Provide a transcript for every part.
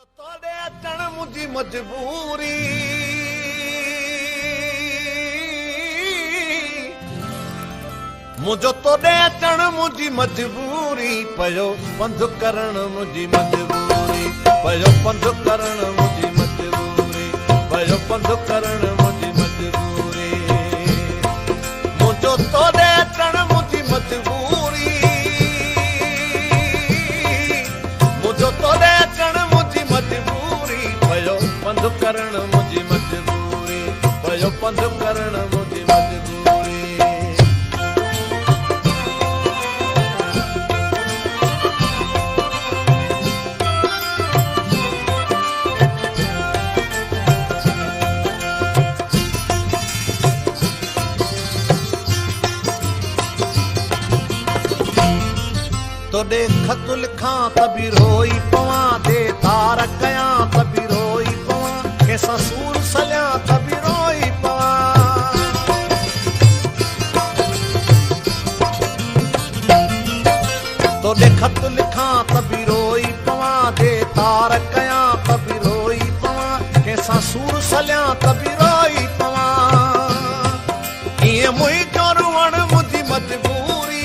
तोॾे अचण मुंहिंजी मजबूरी, मुंहिंजो तोॾे अचण मुंहिंजी मजबूरी, पियो पंधु करण मुंहिंजी मजबूरी, पियो पंधु करण मुंहिंजी मजबूरी, पियो पंधु करण मुंहिंजी मजबूरी, मुंहिंजो तोॾे अचण मुंहिंजी मजबूरी, मुंहिंजो तोॾे अचण मुंहिंजी मजबूरी, पियो पंधु करण मुंहिंजी मजबूरी, पियो पंधु करण मुंहिंजी मजबूरी। तोॾे ख़त लिखां त बि रोई पवां, दे तार कयां त बि रोई पवां, कंहिंसां सूर सलियां त बि रोई पवां। तोॾे ख़त लिखां त बि रोई पवां, दे तार कयां त बि रोई पवां, कंहिंसां सूर सलियां त बि रोई पवां। ईअं मुंहिंजो रुअण मुंहिंजी मजबूरी,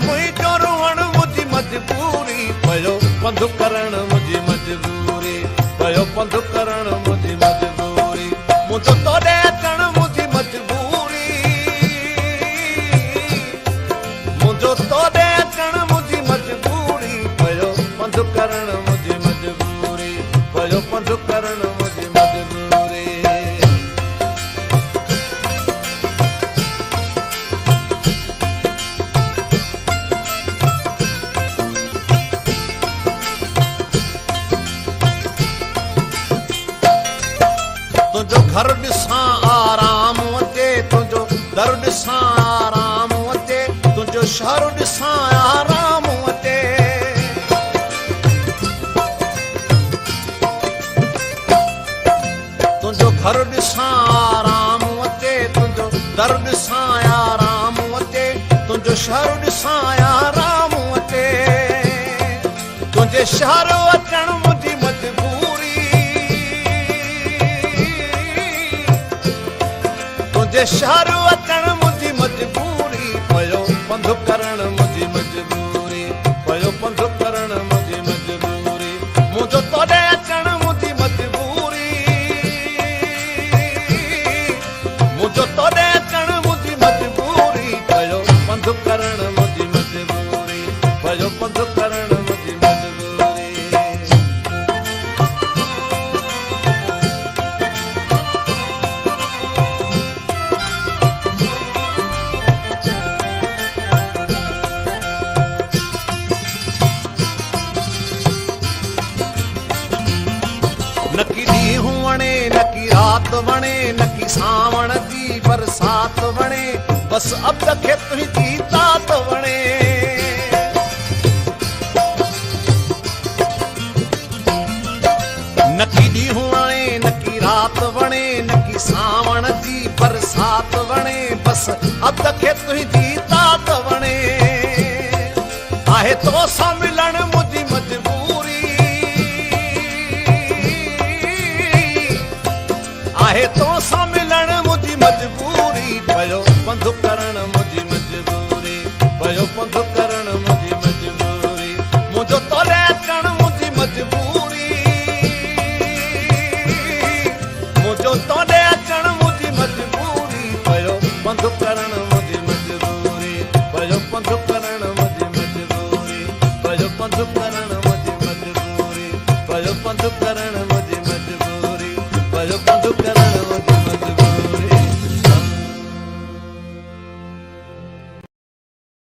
मुंहिंजो रुअण मुंहिंजी मजबूरी, पियो पंधु करण मुंहिंजी मजबूरी, पियो पंधु करण मुंहिंजी मजबूरी, मुंहिंजो तोॾे अचण मुंहिंजी मजबूरी, मुंहिंजो तोॾे अचण मुंहिंजी मजबूरी, पियो पंधु करण मुंहिंजी मजबूरी, पियो पंधु करण मुंहिंजी मजबूरी। तुंहिंजो घर ॾिसां आराम अचे, तुंहिंजो दर ॾिसां आराम अचे, तुंहिंजो शहर ॾिसां आराम अचे। तुंहिंजो घर ॾिसां आराम अचे, तुंहिंजो दर ॾिसां आराम अचे, तुंहिंजो शहर ॾिसां आराम अचे। तुंहिंजे शहर अचण मुंहिंजी मजबूरी, तुंहिंजे शहर अचण मुंहिंजी मजबूरी, पियो पंधु करण मुंहिंजी मजबूरी, पियो पंधु करण मुंहिंजी मजबूरी, मुंहिंजो तोॾे अचण मुंहिंजी मजबूरी, मुंहिंजो तोॾे अचण मुंहिंजी मजबूरी, पियो पंधु करण मुंहिंजी मजबूरी, पियो पंधु करण मुंहिंजी मजबूरी। न की ॾींहुं वणे न की राति वणे, न की सावण जी बरसात वणे, बसि अब्द खे तुंहिंजी तात वणे। न की ॾींहुं वणे न की राति वणे, न की सावण जी बरसात वणे, बसि अब्द खे तुंहिंजी तात वणे। आहे तोसां मिलण मुंहिंजी मजबूरी, आहे तोसां मिलण मुंहिंजी मजबूरी, पियो पंधु करण मुंहिंजी मजबूरी, पियो पंधु करण मुंहिंजी मजबूरी, मुंहिंजो तोॾे अचण मुंहिंजी मजबूरी, मुंहिंजो तोॾे